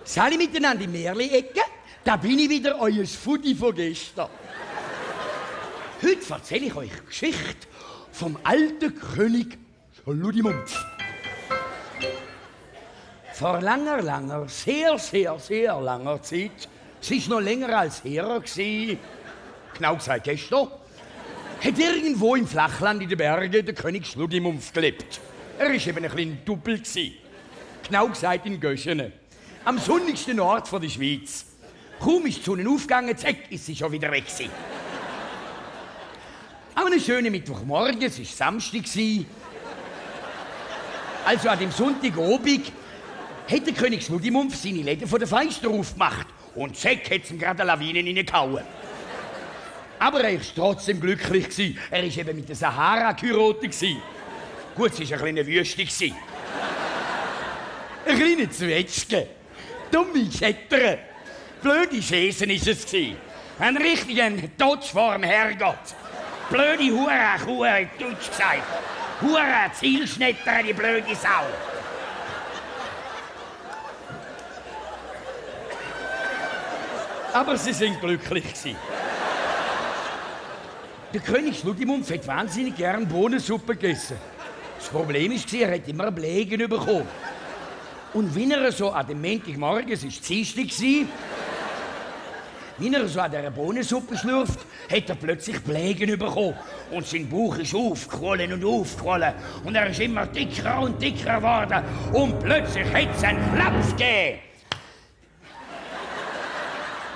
Sali miteinander im Märli-Ecke, da bin ich wieder, euer Fudi von gestern. Heute erzähle ich euch eine Geschichte vom alten König Schludimund. Vor langer, sehr langer Zeit, es war noch länger als her, genau gesagt gestern, hat irgendwo im Flachland in den Bergen der König Schludimund gelebt. Er war eben ein kleiner Doppel. Genau gesagt in Göschene, am sonnigsten Ort der Schweiz. Kaum ist die Sonne aufgegangen, zack, ist sie schon wieder weg. An einem schönen Mittwochmorgen, es war Samstag, also an dem Sonntagabend, hat der König Schludimund seine Läden von den Fenstern aufgemacht und zack, hat es ihm gerade eine Lawine reingehauen. Aber er war trotzdem glücklich. Er war eben mit der Sahara geheiratet. Gut, es war eine kleine Wüste. Ein kleiner Zwetschge. Dumme Schettern. Blöde Schäsen war es. Ein richtiger Dodge vor dem Herrgott. Blöde Hurenkuh, hat Deutsch gesagt. Huren Zielschnetter, die blöde Sau. Aber sie sind glücklich. Der König Schludimund hat wahnsinnig gern Bohnensuppe gegessen. Das Problem war, er hat immer Blägen bekommen. Und wenn er so an dem Montagmorgen, es war Dienstag, wenn er so an dieser Bohnensuppe schlürft, hat er plötzlich Blägen bekommen. Und sein Bauch ist aufgequollen. Und er ist immer dicker und dicker geworden. Und plötzlich hat es einen Klaps gegeben.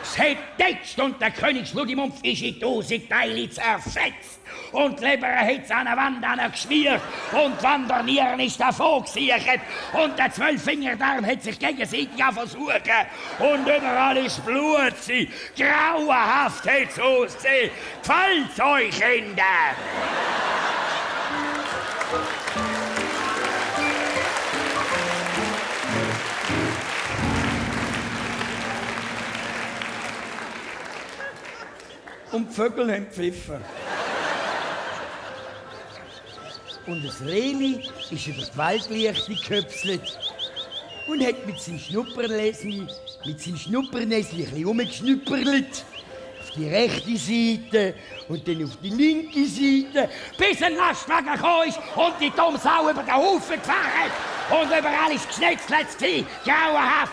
Es hat getatscht und der König Schludimund ist in 1000 Teile zerfetzt. Und die Leber hat es an der Wand geschmiert und die Wandernieren ist davon gesichert. Und der Zwölffingerdarm hat sich gegenseitig versucht. Und überall ist Blut. Grauenhaft hat es ausgesehen. Gefällt's euch, Kinder? Und die Vögel haben gepfiffen. Und das Rehli ist über die Waldlichte geköpselt und hat mit seinem Schnuppernäschen ein bisschen rumgeschnüpperlet. Auf die rechte Seite und dann auf die linke Seite, bis ein Lastwagen gekommen ist und die dumme Sau über den Haufen gefahren hat. Und überall ist geschnetzelt, grauenhaft.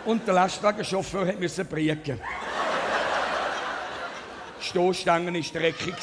Und der Lastwagenchauffeur musste brieken. Die Stoßstange war dreckig.